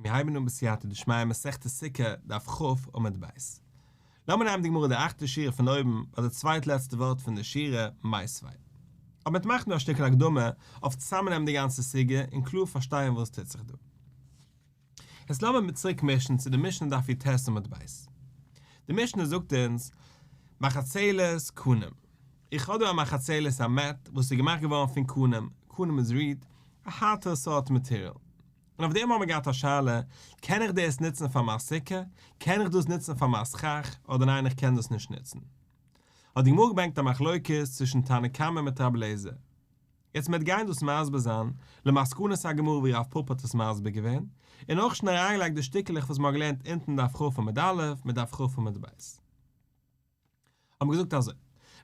מיר הייבן אן בסייעתא דשמיא מסכת סוכה דף כ' עמוד ב'. לאמיר נעמען די גמרא די אכטע שורה פון אויבן ביי די צווייט לעצטע ווארט פון די שורה, מיתיבי. אבער מ'וועט מאכן דא א שטיקל הקדמה אויף צוזאמנעמען די גאנצע סוגיא און קלאר פארשטיין וואס טוט זיך דא. יעצט לאמיר מיר צוריק מישן צו די משנה דף י"ט עמוד ב'. די משנה זאגט אונז, מחצלת קנים. איך האב דא א מחצלת א mat וואס איז געמאכט געווארן פון קנים, קנים איז reed, א הארטערע סארט מאטעריאל. און אויף דעם האבן מיר געהאט א שאלה, קען איך דאס נוצן פאר מיין סוכה? קען איך דאס נוצן פאר מיין סכך? אדער ניין איך קען דאס נישט נוצן? האט די גמרא געברענגט א מחלוקת צווישן תנא קמא מיט רבי אליעזר. יעצט מ'וועט גיין דאס מסביר זיין למסקנת הגמרא ווי רב פפא האט עס מסביר געווען, און אויך שוין אריינגעלייגט די שטיקלעך וואס מ'האט געלערנט אונטן דף כ עמוד א' מיט דף כ עמוד ב'. האט מען געזאגט אזוי,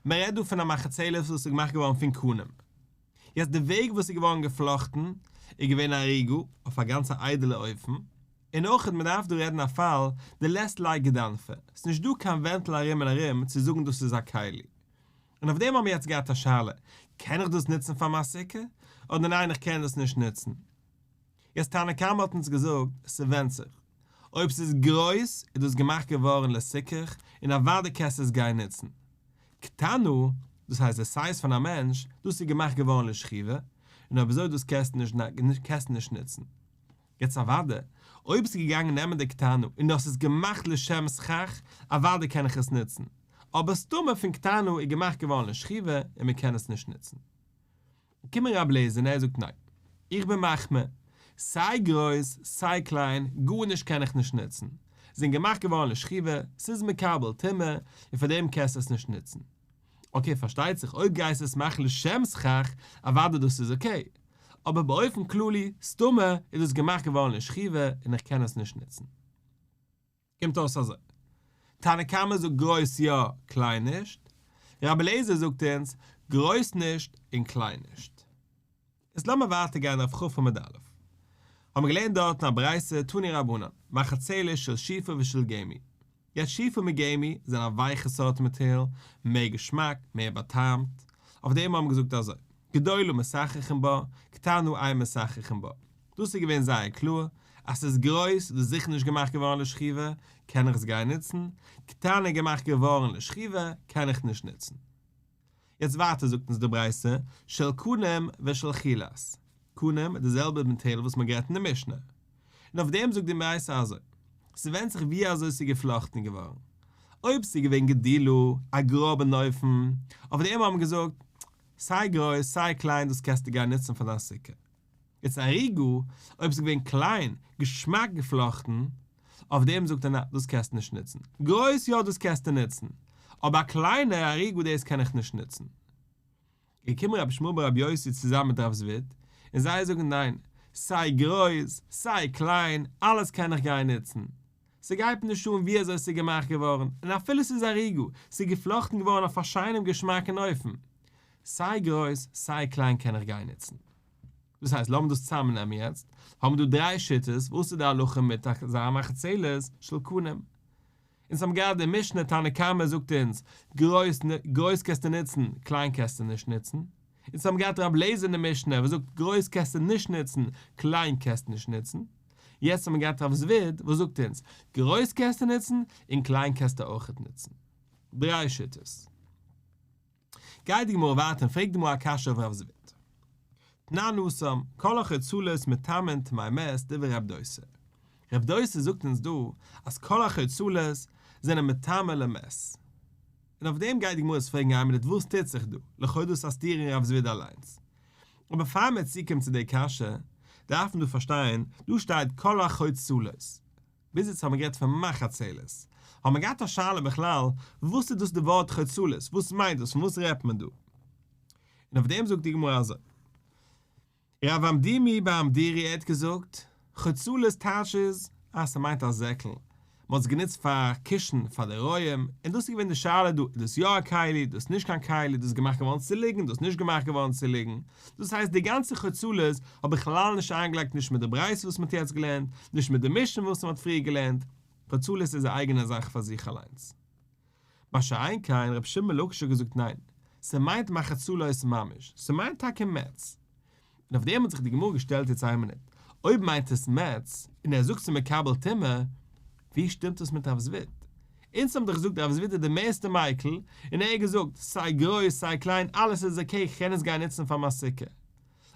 מען רעדט דא פון א מחצלת וואס איז געמאכט געווארן פון קנים. יעצט די וועג וואס איז געווארן געפלאכטן איז געווען אריגה, אויף א גאנץ א איידעלע אופן, און אויך מען דארף דא רעדן א פאל דלית ליה גדנפא, ס'איז נישט דא קיין ווענטל ארום און ארום צו זאגן דאס איז א כלי. און אויף דעם האבן מיר יעצט געהאט א שאלה, קען איך דאס נוצן פאר מיין סוכה, אדער ניין איך קען דאס נישט נוצן. יעצט תנא קמא האט אונז געזאגט, ס'ווענדט זיך. אויב ס'איז גרויס איז דאס געמאכט געווארן לסיכוך און אוודאי קענסטו עס גיין נוצן. קטנה, דאס הייסט די size פון א מענטש, דאס איז געמאכט געווארן לשכיבה, און אויב אזוי דאס קענסטו נישט נישט נוצן. יעצט אוודאי, אויב ביסטו געגאנגען נעמען די קטנה און דאס איז געמאכט לשם סכך, אוודאי קען איך עס נוצן. אבער סתמא פון קטנה איז געמאכט געווארן לשכיבה און מ'קען עס נישט נוצן. קומען רב לעזער און ער זאגט ניין איך בין מחמיר, סיי גרויס סיי קליין גארנישט קען איך נישט נוצן, זענען געמאכט געווארן לשכיבה, ס'איז מקבל טומאה און פאר דעם קענסטו עס נישט נוצן. okay פארשטייט זיך אויב גייסטו עס מאכן לשם סכך אוודאי דאס איז okay, אבער באופן כללי סתמא איז דאס געמאכט געווארן לשכיבה און איך קען עס נישט נוצן. קומט אויס אזוי, תנא קמא זאגט גרויס יא, קליין נישט, רבי אליעזר זאגט אונז גרויס נישט און קליין נישט. איז לאמיר ווייטער גיין אויף כ' עמוד א'. האבן מיר געלערנט דארטן א ברייתא תנו רבנן, מחצלת של שיפה ושל גמי. יעצט שיפה מיט גמי זענען א ווייכע סארט מאטעריאל, מער געשמאק, מער באטעמט. אויף דעם האבן מיר געזאגט אזוי, גדולה מסככין בה, קטנה אין מסככין בה. דאס איז געווען זייער קלאר, אז ס'איז גרויס איז דאס זיכער נישט געמאכט געווארן לשכיבה, קען איך עס גיין נוצן, קטנה איז געמאכט געווארן לשכיבה, קען איך נישט נוצן. יעצט ווייטער זאגט אונז די ברייתא, של קנים ושל חילת. קנים איז די זעלבע מאטעריאל וואס מ'האט גערעדט אין די משנה. און אויף דעם זאגט די ברייתא אזוי, ס'ווענדט זיך ווי אזוי ס'איז געפלאכטן געווארן. אויב ס'איז געווען גדילה, א גראבן אופן, אויף דעם האט מען געזאגט, סיי גרויס סיי קליין דאס קענסטו גיין נוצן פאר דיין סוכה. יעצט אריגה, אויב ס'איז געווען קליין, געשמאק געפלאכטן, אויף דעם זאגט ער ניין, דאס קענסטו נישט נוצן. גרויס יא דאס קענסטו נוצן, אבער א קליינע אריגה דאס קען איך נישט נוצן. געקומען רבי ישמעאל ברבי יוסי צוזאמען מיט רב זביד, און זיי זאגן ניין, סיי גרויס, סיי קליין, אלעס קען איך גיין נוצן. ס'גייט מיר נישט אן ווי אזוי ס'איז געמאכט געווארן, און אפילו ס'איז אריגה, ס'איז געפלאכטן געווארן אויף א שיינעם געשמאקן אופן. סיי גרויס, סיי קליין קען איך גיין נוצן. דאס הייסט, לאמיר דאס צוזאמנעמען יעצט, האבן מיר דא דריי שיטות, וואס איז די הלכה מיט אזא מחצלת של קנים? אונז האבן געהאט די משנה תנא קמא זאגט אונז, גרויס גרויס קענסטו נוצן, קליין קענסטו נישט נוצן. אונז האבן געהאט רב לעזער אין די משנה וואס זאגט גרויס קענסטו נישט נוצן, קליין קענסטו נישט נוצן. יעצט האבן מיר געהאט רב זביד וואס זאגט אונז, גרויס קענסטו נוצן און קליין קענסטו אויכעט נוצן. דריי שיטות. גייט די גמרא ווייטער און פרעגט די גמרא א קשיא אויף רב זביד. תנן התם, כל החוצלת מטמאין טמאי מת דברי רב דוסא. רב דוסא זאגט אונז דא אז כל החוצלת זענען מטמא למת. און אויף דעם גייט די גמרא עס פרעגן איין מינוט וואס טוט זיך דא, לכאו' דאס א סתירה אין רב זביד אליינס. אבער פאר מען צוקומט צו די קשיא, דארף מען דא פארשטיין, דא שטייט כל החוצלות. ביז יעצט האבן מיר גערעדט פון מחצלת. האבן מיר געהאט א שאלה בכלל, וואס איז דאס די ווארט חוצלת, וואס מיינט דאס, פון וואס רעדט מען דא? און אויף דעם זאגט די גמרא אזוי. רב המדימי בר המדירי האט געזאגט, חוצלת טייטש איז אז ס'מיינט א זעקל, מ'האט עס גענוצט פאר קישן פאר די רועים, און דאס איז געווען די שאלה דא, איז דאס יא א כלי, דאס נישט קיין כלי, דאס איז געמאכט געווארן צו ליגן, דאס נישט געמאכט געווארן צו ליגן, דאס הייסט די גאנצע חוצלת האט בכלל נישט איינגעלייגט נישט מיט די ברייתא וואס מ'האט יעצט געלערנט, נישט מיט די משנה וואס מ'האט פריער געלערנט, חוצלת איז א אייגענע זאך פאר זיך אליינס. מה שאין כן רבי שמעון בן לקיש האט געזאגט ניין, ס'מיינט מחצלות ממש, ס'מיינט טאקע mats. און אויף דעם האט זיך די גמרא געשטעלט יעצט איין מינוט. אויב מיינט עס mats, און ער זאגט ס'איז מקבל טומאה, ווי שטימט עס מיט רב זביד? אונז האבן דאך געזאגט רב זביד איז די מערסטע מיקל, און ער האט געזאגט, סיי גרויס סיי קליין אלעס איז okay איך קען עס גיין נוצן פאר מיין סוכה.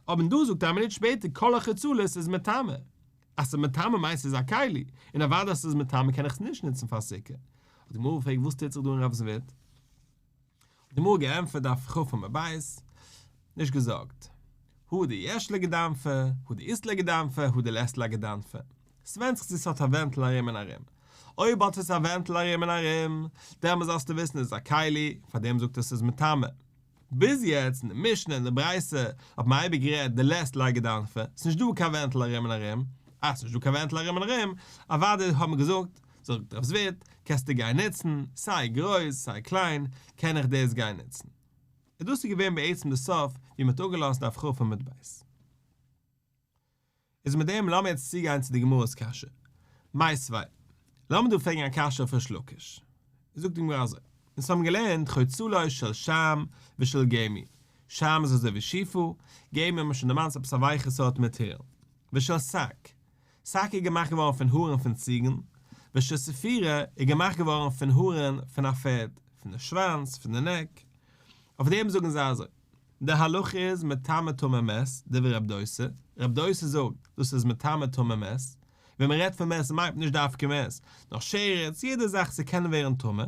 אבער דא זאגט ער א מינוט שפעטער כל החוצלית איז מטמא. אז ס'איז מטמא מיינט ס'איז א כלי, און אוודאי אז ס'איז מטמא קען איך עס נישט נוצן פאר סוכה. האט די גמרא געפרעגט וואס טוט זיך דא אין רב זביד? האט די גמרא געענטפערט דף כ עמוד ב', נישט געזארגט. הא דיש לה גדנפא, הא דאית לה גדנפא, הא דלית לה גדנפא. ס'ווענדט זיך צו ס'האט א ווענטל ארום און ארום. אויב האט עס א ווענטל ארום און ארום, דעמאלס זאלסטו וויסן עס איז א כלי, פארדעם זאגט ער ס'איז מטמא. ביז יעצט אין די משנה און די ברייתא האט מען אייביג גערעדט דלית לה גדנפא, ס'נישט דא קיין ווענטל ארום און ארום, אז ס'נישט דא קיין ווענטל ארום און ארום, אוודאי האט מען געזאגט, זאגט רב זביד, קענסטו גיין נוצן, סיי גרויס סיי קליין, קען איך דאס גיין נוצן. און דאס איז געווען בעצם די סוף ווי מ'האט אפגעלאזט דף כ עמוד ב'. איז מיט דעם לאמיר יעצט צוגיין צו די גמרא'ס קשיא. מיתיבי. לאמיר דא פרעגן א קשיא אויף ריש לקיש. זאגט די גמרא אזוי, אונז האבן געלערנט חוצלו של שעם ושל גמי, שעם איז אזוי ווי שיפה, גמי האט מען שוין דערמאנט ס'איז עפעס א ווייכע סארט מאטעריאל, ושל שק, שק איז געמאכט געווארן פון הארן פון ציגן, ושל ספירה איז געמאכט געווארן פון הארן פון א פערד, פון די שוואנץ, פון די neck. אויף דעם זאגן זיי אזוי. די הלכה איז מטמא טמא מת, דברי רב דוסא, רב דוסא זאגט דאס איז מטמא טמא מת, ווען מען רעדט פון מת מיינט מען נישט דווקא מת, נאר שרץ, יעדע זאך ס'קען ווערן טמא,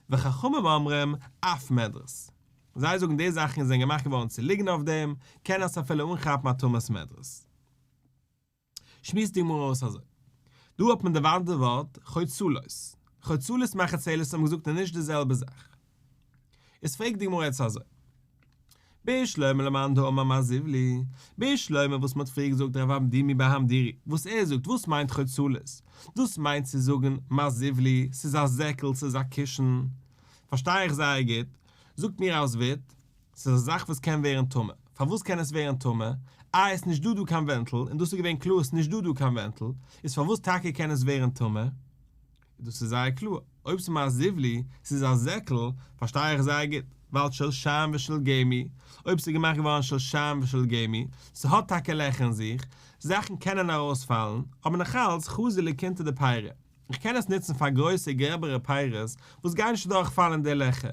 וחכמים אומרים אף מדרס, זיי זאגן די זאכן זענען געמאכט געווארן צו ליגן אויף דעם, קען עס אפילו אנכאפן א טומאת מדרס. שמועסט די גמרא אויס אזוי. דא האט מען דערוואנט די ווארט חוצלות. חוצלות מחצלת האבן געזאגט איז נישט די זעלבע זאך. איז פרעגט די גמרא יעצט אזוי. בשלמא למאן דאמר מר זיבלי, בשלמא וואס מען האט פריער געזאגט רב אבדימי בר המדירי, וואס ער זאגט וואס מיינט חוצלות? דאס מיינט צו זאגן מר זיבלי, ס'איז א זעקל, ס'איז א קישן. פארשטיי איך זייער גוט. זאגט מיר רב זביד, ס'איז א זאך וואס קען ווערן טמא. פארוואס קען עס ווערן טמא? איי עס נישט דא דא קיין ווענטל, און דאס איז געווען קלאר עס נישט דא דא קיין ווענטל, איז פארוואס טאקע קען עס ווערן טמא? דאס איז זייער קלאר, אויב ס'איז מר זיבלי, ס'איז א זעקל, פארשטיי איך זייער גוט, ווייל של שעם ושל גמי, אויב ס'איז געמאכט געווארן של שעם ושל גמי, ס'האט טאקע לעכער אין זיך, זאכן קענען ארויספאלן, אבער נאכאלץ חזי לקינתא דפירא, איך קען עס נוצן פאר גרויסע גרעבערע פירות וואס גייען נישט אדורכפאלן די לעכער.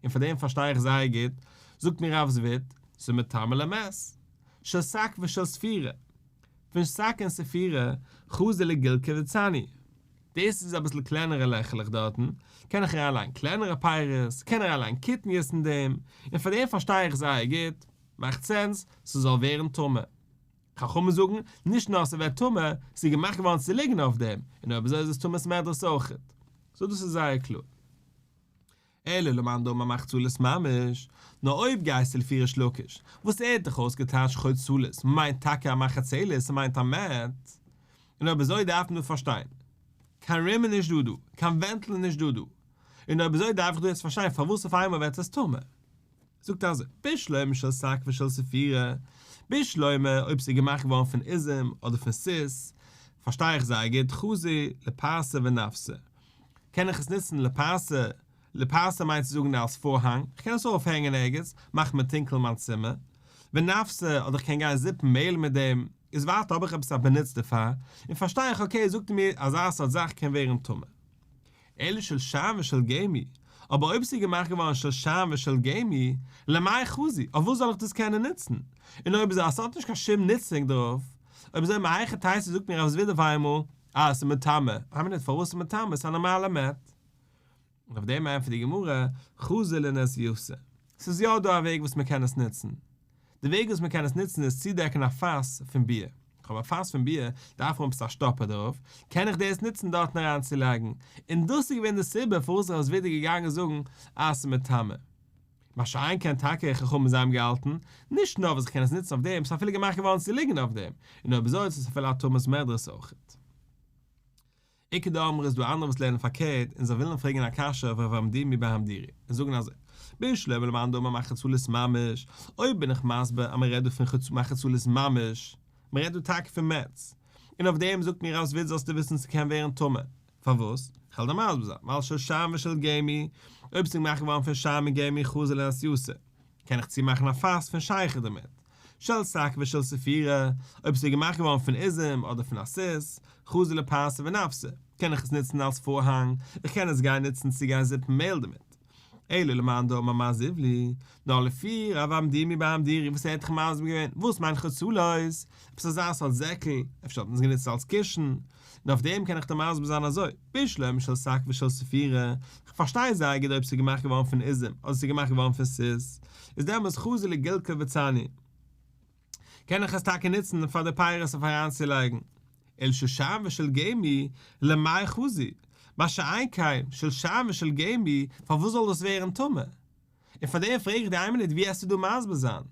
און פאר דעם פארשטיי איך זייער גוט, זאגט מיר רב זביד, ס'איז מטמא למת, של שק ושל ספירה. פון שק און ספירה, חזי לגילקא וצני. דאס איז אביסל קלענערע לעכעלעך דארטן, קען איך אריינלייגן קלענערע פירות, קען אריינלייגן קטניות אין דעם, און פאר דעם פארשטיי איך זייער גוט, מאכט sense, ס'זאל ווערן טמא. חכמים זאגן, נישט נאר ס'ווערט טמא, ס'איז געמאכט געווארן צו ליגן אויף דעם, און אויב אזוי איז עס טומאת מדרס אויכעט. so דאס איז זייער קלאר. אלא למאן דאמר מחצלת ממש, נאר אויב גייסטו לפי ריש לקיש, וואס ער האט דאך אויסגעטייטשט חוצלת מיינט טאקע א מחצלת ס'מיינט א mat, און אויב אזוי דארף מען דא פארשטיין, קיין rim איז נישט דא דא, קיין ווענטל איז נישט דא דא, און אויב אזוי דארף איך דא יעצט פארשטיין פארוואס אויף איינמאל ווערט עס טמא. זאגט ער אזוי, בשלמא של שק ושל ספירה, בשלמא אויב ס'איז געמאכט געווארן פון עזים אדער פון סוס, פארשטיי איך זייער גוט, חזי לפרסה ונפסה, קען איך עס נוצן לפרסה, לפרסה מיינט צו זאגן אלס פארהאנג, איך קען עס אויפהענגען ערגעץ, מאכט מיר טונקל מיין צימער, ונפסה, אדער איך קען גיין זיפן מעהל מיט דעם, איז ווייטער האב איך עפעס א באנוץ דערפאר, און פארשטיי איך okay זאגט ער מיר אזא סארט זאך קען ווערן טמא. אלא של שעם ושל גמי, אבער אויב ס'איז געמאכט געווארן של שעם ושל גמי, למאי חזי, אויף וואס זאל איך דאס קענען נוצן? און אויב אזוי אז ס'האט נישט קיין שום נוצונג דערויף, אויב אזוי מהיכי תיתי זאגט מיר רב זביד אויף איינמאל, אה, עס איז מטמא, איין מינוט פארוואס איז מטמא, עס איז א נארמאלע mat. און אויף דעם ענטפערט די גמרא, חזי לנסייתא. ס'איז יא דא א וועג וואס מ'קען עס נוצן. די וועג וואס מ'קען עס נוצן איז צודעקן א פאס פון ביר. איך האב א פאס פון ביר, דארף איך עפעס א שטאפער דערויף, קען איך דאס נוצן דארטן אריינצולייגן. און דאס איז געווען די סיבה פארוואס רב זביד איז געגאנגען זאגן אז ס'איז מטמא. מה שאין כן טאקע חכמים זיי האבן געהאלטן, נישט נאר וואס איך קען עס נוצן אויף דעם, ס'איז אפילו געמאכט געווארן צו ליגן אויף דעם, און אויב אזוי איז עס אפילו א טומאת מדרס אויכעט. איכא דאמרי איז דא אנדערע וואס לערנען פארקערט און זיי ווילן פרעגן א קשיא אויף רב אבדימי בר המדירי און זאגן אזוי, בשלמא למאן דאמר מחצלת ממש, אויב בין איך מסביר אז מ'רעדט דא פון מחצלת ממש, מ'רעדט דא טאקע פון mats, און אויף דעם זאגט מיר רב זביד זאלסטו וויסן ס'קען ווערן טמא, פארוואס? כ'וועל דיר מסביר זיין, ווייל של שעם ושל גמי, אויב ס'איז געמאכט געווארן פון שעם און גמי חזי לנסייתא, קען איך צומאכן א פאס פון שכר דערמיט. של שק ושל ספירה, אויב ס'איז געמאכט געווארן פון עזים אדער פון א סוס, חזי לפרסה ונפסה, קען איך עס נוצן אלס פארהאנג, איך קען עס גיין נוצן צו גיין זיפן מעהל דערמיט. אלא למאן דאמר מר זיבלי, נאר לפי רב המדימי בר המדירי וואס ער האט דאך מסביר געווען וואס מיינט חצלות, עפעס אזא סארט זעקל, אפשר האט מען עס גענוצט אלס קישן, און אויף דעם קען איך דיר מסביר זיין אזוי, בשלמא של שק ושל ספירה, כ'פארשטיי זייער גוט אויב ס'איז געמאכט געווארן פון עזים אדער ס'איז געמאכט געווארן פון סוס, איז דעמאלס חזי לגלגול וצני. קען איך עס טאקע נוצן פאר די פירות אויף אריינצולייגן. אלא של שען ושל גמי למאי חזי, מה שאין כן של שען ושל גמי, פארוואס זאל דאס ווערן טמא? און פאר דעם פרעג איך דיר איין מינוט ווי עסטו דא מסביר זיין? און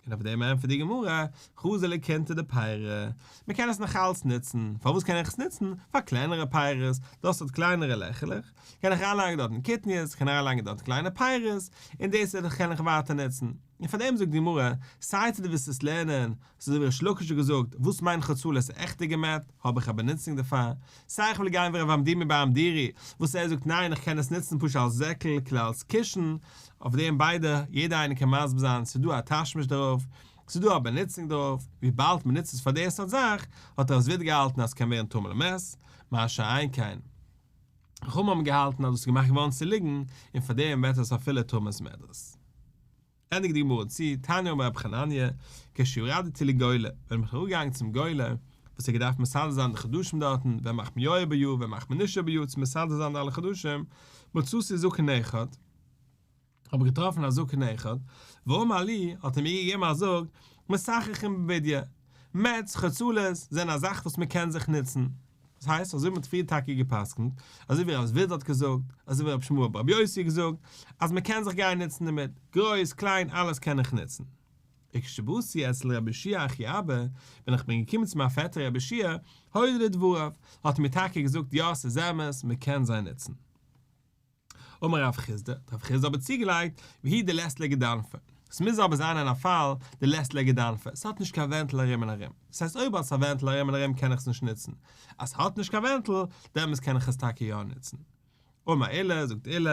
אויף דעם ענטפערט די גמרא, חזי לקינטי דפירי, מען קען עס נאך אלץ נוצן, פארוואס קען איך עס נוצן? פאר קלענערע פירות, דאס האט קליינערע לעכעלעך, קען איך אריינלייגן דארטן קטניות, איך קען אריינלייגן דארט קליינע פירות, און דאס קען איך ווייטער נוצן. און פאר דעם זאגט די גמרא, סיי צו דו ווילסט עס לערנען, אזוי ווי ריש לקיש האט געזאגט, וואס מיינט חצלות עכטע געמעט, האב איך א באנוצונג דערפאר, סיי איך וויל גיין ווי רב המדימי בר המדירי, וואס ער זאגט ניין איך קען עס נוצן פשוט אלס זעקל, כאילו אלס קישן, אויף דעם ביידע, יעדער איינער קען מסביר זיין, ס'איז דא א תשמיש דערויף, ס'איז דא א באנוצונג דערויף, וויבאלד מ'נוצט עס פאר די סארט זאך, האט רב זביד געהאלטן אז ס'קען ווערן טמא למת, מה שאין כן. חכמים האבן געהאלטן אז דאס איז געמאכט געווארן צו ליגן, און פאר דעם ווערט עס אפילו טומאת מדרס. ענדיגט די גמרא צו, תניא אמר רבי חנניה, כשירדתי לגולה, ווען איך בין אראפגעגאנגען צום גולה, וואס ער האט געדארפט מסדר זיין די חדשים דארטן, ווען מאכט מען יא עיבור יאר, ווען מאכט מען נישט עיבור יאר, צו מסדר זיין די אלע חדשים, מצאתי זקן אחד, האב איך געטראפן א זקן אחד, ואמר לי, האט ער מיר געגעבן א זאג, מסככין בבודיא, מעץ, חצלות, זענען א זאך וואס מען קען זיך נוצן. דאס הייסט, אזוי ווי מען האט פריער טאקע גע'פסק'נט, אזוי ווי רב זביד האט געזאגט, אזוי ווי רבי ישמעאל ברבי יוסי האט געזאגט, אז מען קען זיך גיין נוצן דערמיט, גרויס, קליין, אלעס קען איך נוצן. וכשבאתי אצל רבי יהושע אחי אבא, ווען איך בין געקומען צו מיין פעטער רבי יהושע, הודה לדבריו, האט ער מיר טאקע געזאגט יא ס'איז אמת, מען קען זיי נוצן. אמר רב חסדא, האט רב חסדא אבער צוגעלייגט, והוא דלית ליה גדנפא. עס מוז אבער זיין אין א פאל דלית ליה גדנפא, עס האט נישט קיין ווענטל ארום און ארום. דאס הייסט אויב האט עס א ווענטל ארום און ארום קען איך עס נישט נוצן, אז ס'האט נישט קיין ווענטל, דעמאלס קען איך עס טאקע יא נוצן. אמר עולא, זאגט עולא,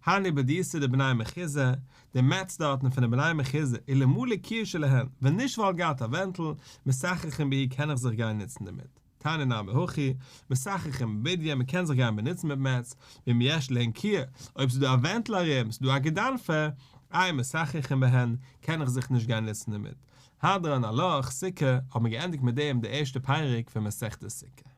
הני בודיתא דבני מחוזא, די מעץ דארטן פון די בני מחוזא, אלמלא קיר שלהן, ווען נישט וואלט געהאט א ווענטל, מסככין בהו קען איך זיך גיין נוצן דערמיט. תניא נמי הכי, מסככין בבודיא, מען קען זיך גיין באנוצן מיט מעץ, ואם יש להן קיר, אויב ס'איז דא א ווענטל ארום, ס'איז דא א גדנפא, אין מסככין בהן, קען איך זיך נישט גיין נוצן דערמיט. הדרן עלך, סוכה, האט מען געענדיגט מיט דעם די ערשטע פרק פון מסכת סוכה.